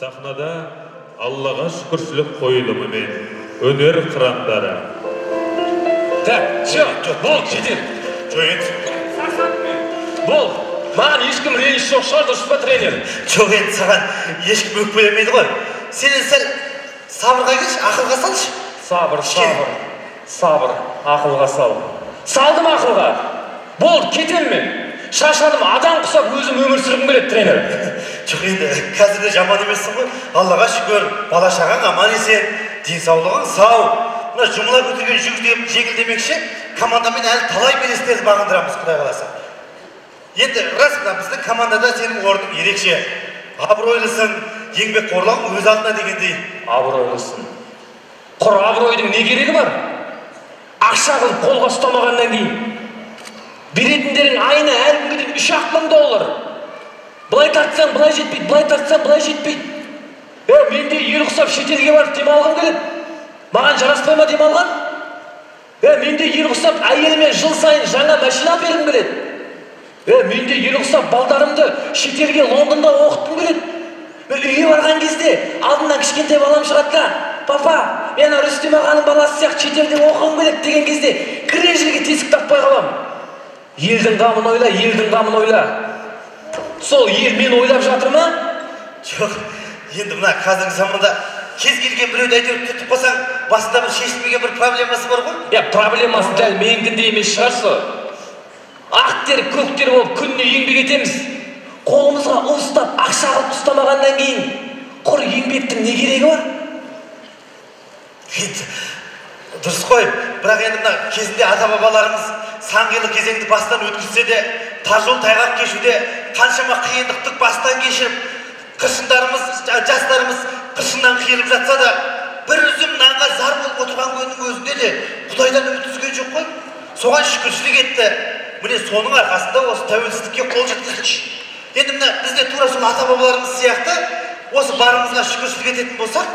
Сахнада Аллаға шүкіршілік қойылымымен өнер қырандары. Так, все, болды, жетер. Жоқ енді. Болды. Маған ешкім реніш жоқ шығар, дұрыс па, тренер? Жоқ енді, саған ешкім өкпелемейді ғой. Сен енді сәл сабырға келші, ақылға салшы. Сабыр, сабыр, сабыр, ақылға сал. Салдым ақылға. Болды, кетемін мен. Шаршадым, адам құсап өзім өмір сүргім келеді, тренер. Жоқ енді, қазір де жаман емессің ғой. Аллаға шүкір, бала шағаң аман есен, денсаулығың сау. Мына жұмыла көтерген жүк жеңіл демекші, командамен әлі талай белестерді бағындырамыз, Құдай қаласа. Енді рас, мына біздің командада сенің орның ерекше. Абыройлысың, еңбекқорлығың өз алдына дегендей. Абыройлысың. Құр абыройдың не керегі бар? Ақша қылып қолға ұстамағаннан кейін. Беретіндерің айына әлі күнге дейін 3-ақ мың доллар. Былай тартсаң, былай жетпейді, былай тартсаң, былай жетпейді. Мен де ел құсап шетелге барып демалғым келеді. Маған жараспай ма демалған? Мен де ел құсап әйеліме жыл сайын жаңа машина бергім келеді. Мен де ел құсап балдарымды шетелге, Лондонда оқытқым келеді. Мен үйге барған кезде алдымнан кішкентай балам шығады да, папа, мен ана Рүстем ағаның баласы сияқты шетелде оқығым келеді деген кезде кіре жерге тесік таппай қаламын. Елдің қамын ойла, елдің қамын ойла. Сол ел мен ойлап жатыр ма? Жоқ, енді мына қазіргі заманда кез келген біреуді әйтеуір тұтып қалсаң, басында бір шешілмеген бір проблемасы бар ғой. Я, проблемасы дәл менікіндей емес шығар сол. Ақ тер, көк тер болып күніне еңбек етеміз. Қолымызға ұстап, ақша қылып ұстамағаннан кейін құр еңбектің не керегі бар? Енді дұрыс қой, бірақ енді мына кезінде ата-бабаларымыз сан қилы кезеңді бастан өткізсе де, тар жол тайғақ кешуде қаншама қиындықты бастан кешіріп, қыршындарымыз, жастарымыз қыршыннан қиылып жатса да, бір үзім нанға зар болып отырған күннің өзінде де Құдайдан үміт үзген жоқ қой. Соған шүкіршілік етті. Міне соның арқасында осы тәуелсіздікке қол жеткіздік. Енді мына біз де тура сол ата-бабаларымыз сияқты осы барымызға шүкіршілік ететін болсақ,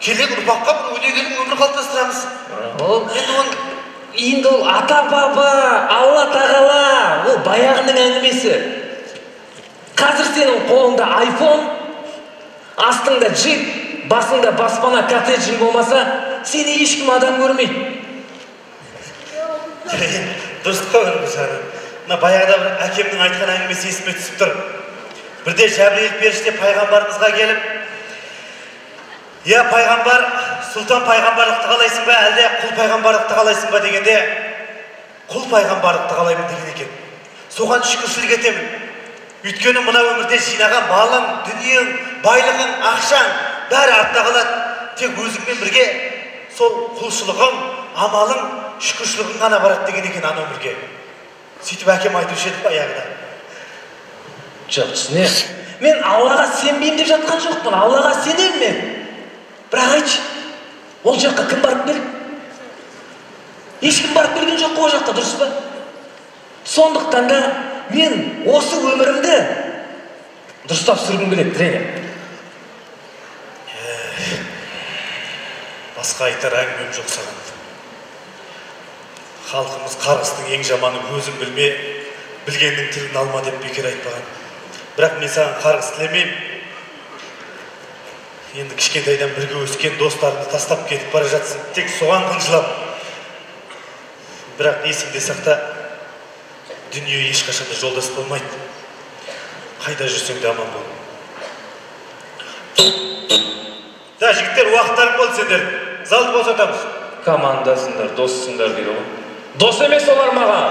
келер ұрпаққа бір өнегелі өмір қалыптастырамыз. Енді оны Енді ол ата-баба, Алла тағала, ол баяғының әңгімесі. Қазір сенің қолыңда айфон, астыңда джип, басыңда баспана коттеджің болмаса, сені ешкім адам көрмейді. Дұрыс қой оның жары. Мына баяғыда бір әкемнің айтқан әңгімесі есіме түсіп тұр. Бірде Жәбірейіл періште пайғамбарымызға келіп, я пайғамбар, сұлтан пайғамбарлықты қалайсың ба, әлде құл пайғамбарлықты қалайсың ба дегенде, құл пайғамбарлықты қалаймын деген екен. Соған шүкіршілік етемін. Өйткені мына өмірде жинаған малың, дүниең, байлығың, ақшаң бәрі артта қалады. Тек өзіңмен бірге сол құлшылығың, амалың, шүкіршілігің ғана барады деген екен ана өмірге. Сөйтіп әкем айтушы еді баяғыда. Жоқ, түсінемін. Мен Аллаға сенбеймін деп жатқан жоқпын, Аллаға сенемін мен. Бірақ айтшы, ол жаққа кім барып келді? Ешкім барып келген жоқ қой ол жаққа, дұрыс па? Сондықтан да мен осы өмірімді дұрыстап сүргім келеді, тренер. Басқа айтар әңгімем жоқ саған. Халқымыз қарғыстың ең жаманы өзің білме, білгеннің тілін алма деп бекер айтпаған. Бірақ мен саған қарғыс тілемеймін. Енді кішкентайдан бірге өскен достарыңды тастап кетіп бара жатсың, тек соған қынжылам. Бірақ есіңде сақта, дүние ешқашан да жолдас болмайды. Қайда жүрсең де аман бол. Да, жігіттер, уақыттарың болды сендер. Залды босатамыз. Командасыңдар, доссыңдар дейді ғой. Дос емес олар маған.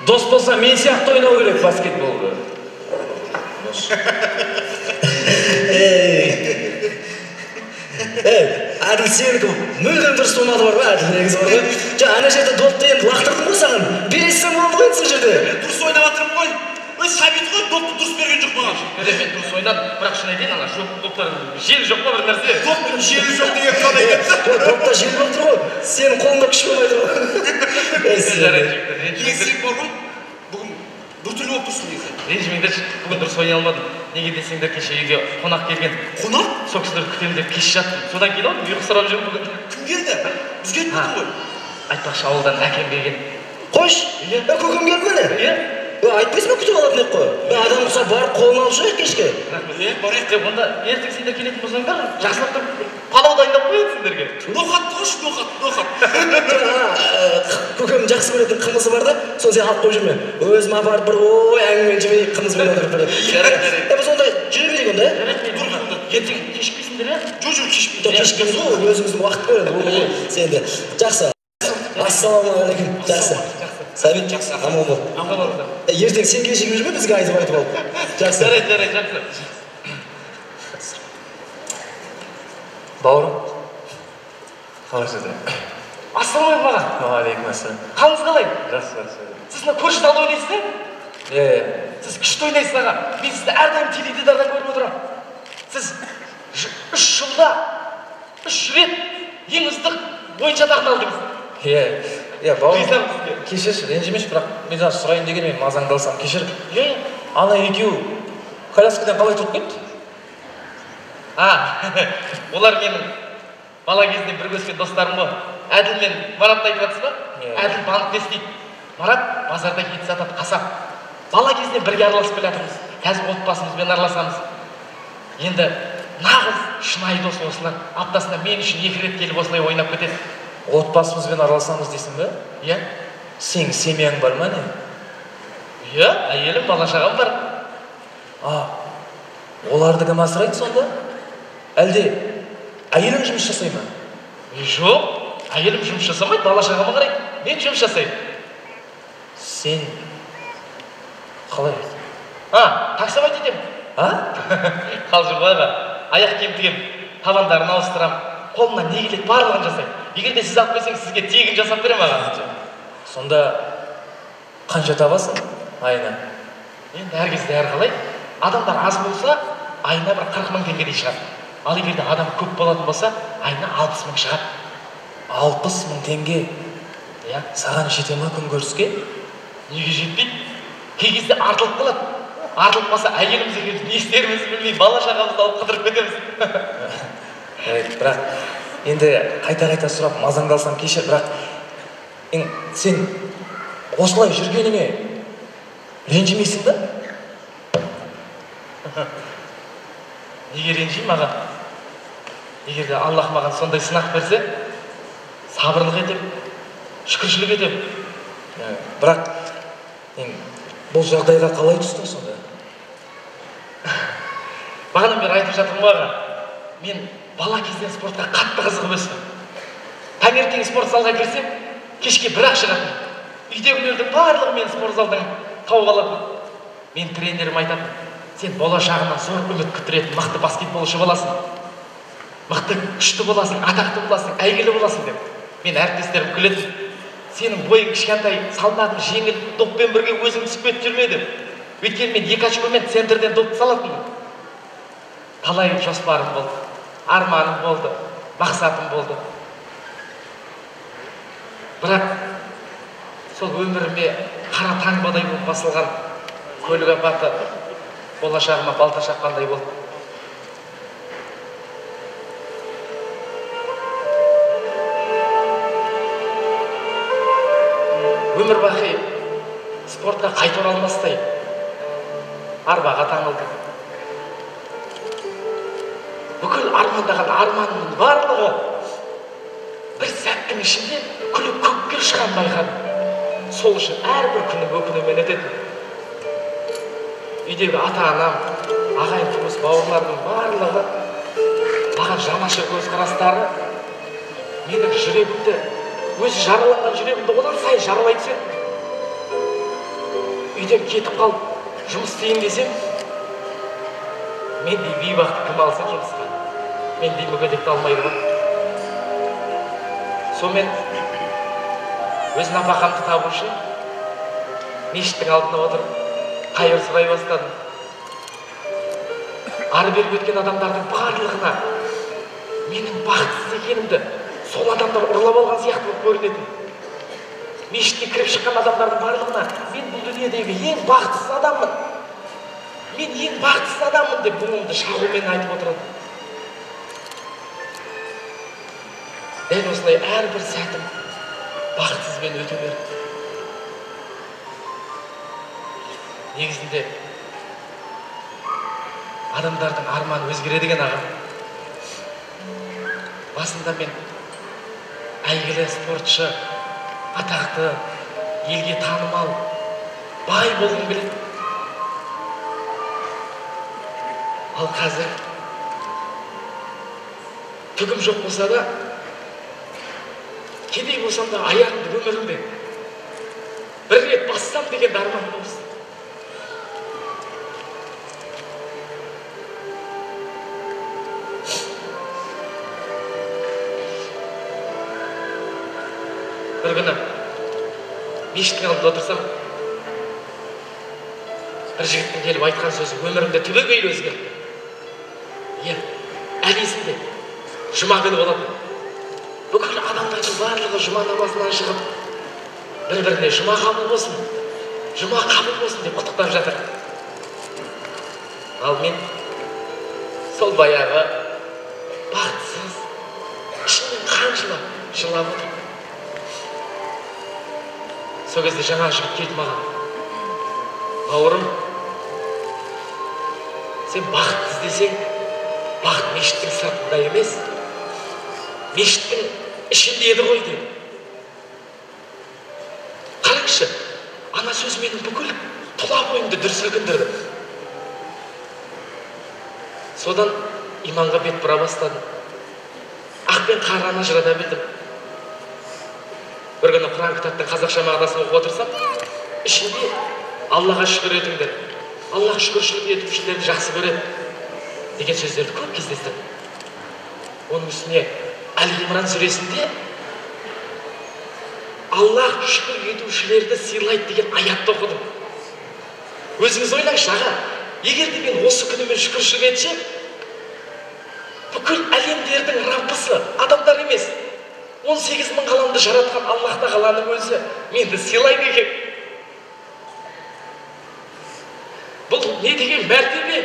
Дос болса мен сияқты ойнау керек баскетболды. Дос. Әділ сенікі мүлдем дұрыс болмады бар ғой, Әділ негізі бар ғой. Жа, ана жерде допты енді лақтырдым ғой саған. Бересің болды ғой енді сол жерде. Мен дұрыс ойнап жатырмын ғой. Өй, Сәбит қой, допты дұрыс берген жоқ маған. Жоқ, мен дұрыс ойнадым, бірақ шын айтайын, ана жоқ доптардың желі жоқ па бір нәрсе? Доптың желі жоқ деген қалай кетті? Жоқ, допта жел болып тұр ғой. Сенің қолыңда күш болмай тұр ғой. Ей, сен. Жарайды, жігіттер, ренжімеңдер. Сен бар ғой, бүгін біртүрлі болып тұрсың негізі. Ренжімеңдерші, бүгін дұрыс ойнай алмадым. Неге десеңдер, кеше үйге қонақ келген. Қонақ? Сол кісілерді күтемін деп кеш жаттым. Содан кейін ау, ұйқы сұрап жүрмін бүгін. Кім келді? Бізге айтпадың ғой. Айтпақшы, ауылдан әкем келген. Қойшы, көкем келді міне. Иә. Айтпайсың ба, күтіп алатын ек қой. Адам құсап барып қолын алып шығайық кешке. Рахмет. Барайық. Онда ертең сендер келетін болсаңдар, жақсылап тұрып палау дайындап қояйын сендерге. Ноқат қойшы, ноқат, ноқат. Көкемнің жақсы көретін қымызы бар да, соны сен алып қойып жүрме. Өзім апарып бір ой әңгімені жемей қымызбен отырып береді. Жарайды, жарайды. Біз онда жүре берейік онда, Жарайды, ертең кешікпейсіңдер, иә? Жоқ, жоқ, кешікпейміз. Жоқ, кешікпейміз ғой, өзіміздің уақыт қой енді. Сен де. Жақсы. Ассалаумағалейкум. Жақсы. Сәбит, жақсы. Аман бол. Аман болыңдар. Ертең сен кешігіп жүрме, бізге айтып айтып алып. Жақсы. Жарайды, жарайды, жақсы. Бауырым, қалайсыз? Ассалаумағалейкум аға. Уағалейкум ассалам. Қалыңыз қалай? Жақсы, жақсы. Сіз мына көрші залда ойнайсыз ба? Иә, иә. Сіз күшті ойнайсыз аға. Мен сізді әрдайым теледидардан көріп отырамын. Сіз 3 жылда 3 рет ең үздік ойыншы атағын алдыңыз. Иә, иә, бауырым. Ризамын сізге. Кешірші, ренжімеші, бірақ мен жаңа сұрайын деген мен мазаңды алсам кешір. Иә, иә. Ана екеуі коляскадан қалай тұрып кетті? А, олар менің бала кезінен бірге өскен достарым ғой. Әділ мен Маратты айтып жатсыз ба? Әділ банкте істейді. Марат базарда ет сатады, қасап. Бала кезінен бірге араласып келе жатырмыз. Қазір отбасымызбен араласамыз. Енді нағыз шынайы дос осылар. Аптасына мен үшін 2 рет келіп осылай ойнап кетеді. Отбасымызбен араласамыз дейсің бе? Иә. Сенің семьяң бар ма не? Иә, әйелім, бала шағам бар. А, оларды кім асырайды сонда? Әлде әйелің жұмыс жасай ма? Жоқ, әйелім жұмыс жасамайды, бала шағама қарайды. Мен жұмыс жасаймын. Сен қалай? А, таксовать етемін. А? Қалжың ғой аға. Аяқ киім тігемін, табандарын ауыстырамын, қолымнан не келеді барлығын жасаймын. Егер де сіз алып келсеңіз, сізге тегін жасап беремін аға. Сонда қанша табасың айына? Енді әр кезде әрқалай. Адамдар аз болса, айына бір 40 мың теңгедей шығады. Ал егер де адам көп болатын болса, айына 60 мың шығады. 60 мың теңге? Иә. Саған жете ма күнкөріске? Неге жетпейді? Кей кезде артылып қалады. Артылып қалса, әйеліміз екеуміз не істерімізді білмей, бала шағамызды алып қыдырып кетеміз. Бірақ енді қайта-қайта сұрап мазаңды алсам кешір, бірақ сен осылай жүргеніңе ренжімейсің ба? Неге ренжимін аға? Егер де Аллах маған сондай сынақ берсе, сабырлық етем, шүкіршілік етем. Бірақ бұл жағдайға қалай түстің сонда? Бағанадан бері айтып жатырмын ғой аға. Мен бала кезден спортқа қатты қызығып өстім. Таңертең спорт залға кірсем, кешке бірақ шығатын. Үйдегілердің барлығы мені спорт залдан тауып алатын. Мен тренерім айтатын, сен болашағынан зор үміт күттіретін мықты баскетболшы боласың, мықты күшті боласың, атақты боласың, әйгілі боласың деп. Мен әріптестерім күлетін, сенің бойың кішкентай, салмағың жеңіл, доппен бірге өзің түсіп кетіп жүрме деп. Өйткені мен 2 очкомен центрден допты салатынмын. Талай жоспарым болды, арманым болды, мақсатым болды. Бірақ сол өміріме қара таңбадай болып басылған көлік апаты болашағыма балта шапқандай болды. Өмір бақи спортқа қайта оралмастай арбаға таңылдым. Бүкіл армандаған арманымның барлығы бір сәттің ішінде күлі көкке ұшқан байқадым. Сол үшін әрбір күнім өкінумен өтетін. Үйдегі ата-анам, ағайын туыс, бауырларымның барлығы маған жанашыр көзқарастары менің жүрегімді, өзі жараланған жүрегімді одан сайын жаралай түседі. Үйден кетіп қалып жұмыс істейін десем, мендей бейбақты кім алсын жұмысқа? Мендей мүгедекті алмайды ғой. Сонымен өз нәпақамды табу үшін мешіттің алдына отырып қайыр сұрай бастадым. Ары бері өткен адамдардың барлығына менің бақытсыз екенімді сол адамдар ұрлап алған сияқты болып көрінетін. Мешітке кіріп шыққан адамдардың барлығына мен бұл дүниедегі ең бақытсыз адаммын, мен ең бақытсыз адаммын деп мұңымды шағумен айтып отыратын. Дәл осылай әрбір сәтім бақытсызбен өте берді. Негізінде адамдардың арманы өзгереді екен аға. Басында мен әйгілі спортшы, атақты, елге танымал, бай болғым келеді. Ал қазір түгім жоқ болса да, кедей болсам да аяғымды өмірімде бір рет бассам деген арманым осы. Бір күні мешіттің алдында отырсам, бір жігіттің келіп айтқан сөзі өмірімде түбегейлі өзгертті. Иә, әлі есімде, жұма күні болатын. Бүкіл адамдардың барлығы жұма намазынан шығып, бір-біріне жұма қабыл болсын, жұма қабыл болсын деп құттықтап жатыр. Ал мен сол баяғы бақытсыз, ішімнен қан жылап, жылап отырмын. Сол кезде жаңа жігіт келді маған. Бауырым, сен бақыт іздесең, бақыт мешіттің сыртында емес, мешіттің ішінде еді ғой деді. Қараңызшы, ана сөз менің бүкіл тұла бойымды дүр сілкіндірді. Содан иманға бет бұра бастадым. Ақ пен қараны ажырата білдім. Бір күні Құран кітаптың қазақша мағынасын оқып отырсам, ішінде Аллаға шүкір етіңдер, Аллаға шүкіршілік етушілерді жақсы көреді деген сөздерді көп кездестірдім. Оның үстіне Әл-Имран сүресінде Аллах шүкір етушілерді сыйлайды деген аятты оқыдым. Өзіңіз ойлаңызшы, аға, егер де мен осы күніме шүкіршілік етсем, бүкіл әлемдердің Раббысы адамдар емес, 18 мың ғаламды жаратқан Аллах тағаланың өзі мені сыйлайды екен. Бұл не деген мәртебе,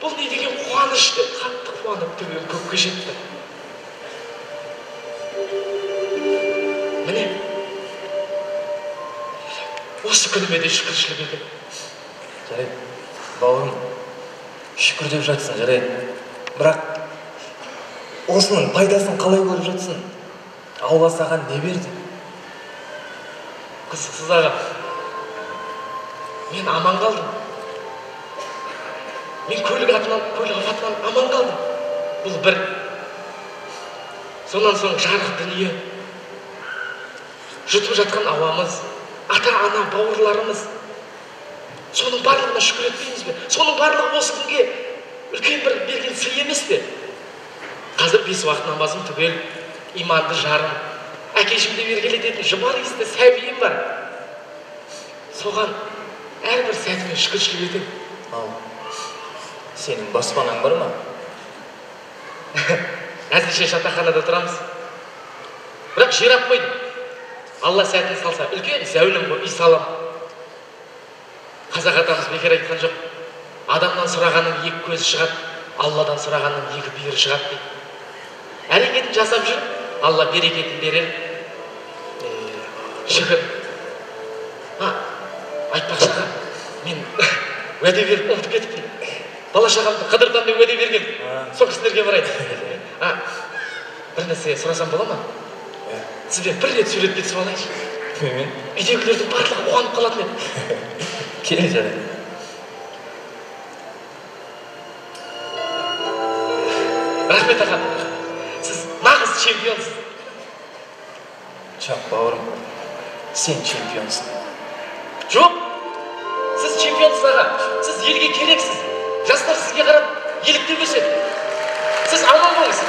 бұл не деген қуаныш деп қатты қуанып төбем көкке жетті. Міне, осы күніме де шүкіршілік етемін. Жарайды, бауырым, шүкір деп жатсың, жарайды. Бірақ осының пайдасын қалай көріп жатсың? Алла саған не берді? Қызықсыз аға, мен аман қалдым. Мен көлік апатынан аман қалдым. Бұл бір. Сонан соң жарық дүние, жұтып жатқан ауамыз, ата-ана, бауырларымыз, соның барлығына шүкір етпейміз бе? Соның барлығы осы күнге үлкен бір берген сый емес пе? Қазір 5 уақыт намазым түгел, иманды жарым, әкешім деп еркелететін жұпар иісті сәбиім бар. Соған әрбір сәтіме шүкіршілік етемін. Ал, сенің баспанаң бар ма? Әзірше жатақханада тұрамыз. Бірақ жер алып қойдым. Алла сәтін салса, үлкен зәулім үй салам. Қазақ атамыз бекер айтқан жоқ. Адамнан сұрағанның екі көзі шығады, Алладан сұрағанның екі бүйірі шығады дейді. Әрекетін жасап жүр, Алла берекетін берер. Шүкір. Айтпақшы аға, мен уәде беріп ұмытып кетіппін. Бала шағамды қыдыртам деп уәде берген. Сол кісілерге барайын. Бір нәрсе сұрасам бола ма? Сізбен бір рет суретке түсіп алайыншы. Мен? Үйдегілердің барлығы қуанып қалатын еді. Кел, жарайды. Рахмет аға. Сіз нағыз чемпионсыз. Жоқ, бауырым, сен чемпионсың. Жоқ, сіз чемпионсыз аға. Сіз елге керексіз. Жастар сізге қарап еліктеп өседі. Сіз аман болыңыз.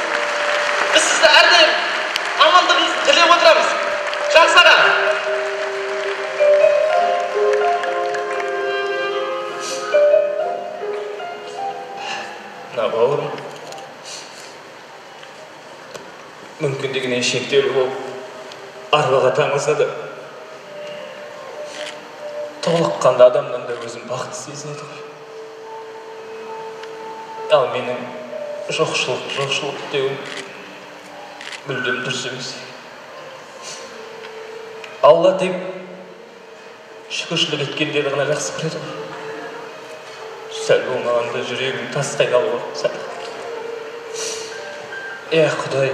Біз сізді әрдайым амандығыңызды тілеп отырамыз. Жақсы аға. Мына бауырым, мүмкіндігінен шектеулі болып арбаға таңылса да, толыққанды адамнан да өзін бақытты сезінеді ғой. Ал менің жоқшылық, жоқшылық деуім мүлдем дұрыс емес. Алла тек шүкіршілік еткендерді ғана жақсы көреді ғой. Сәл болмағанда жүрегім тасқа айналып сәл. Е, Құдай,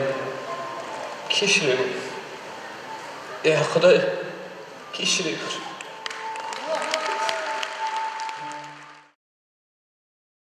кешіре көр. Е, Құдай, кешіре көр.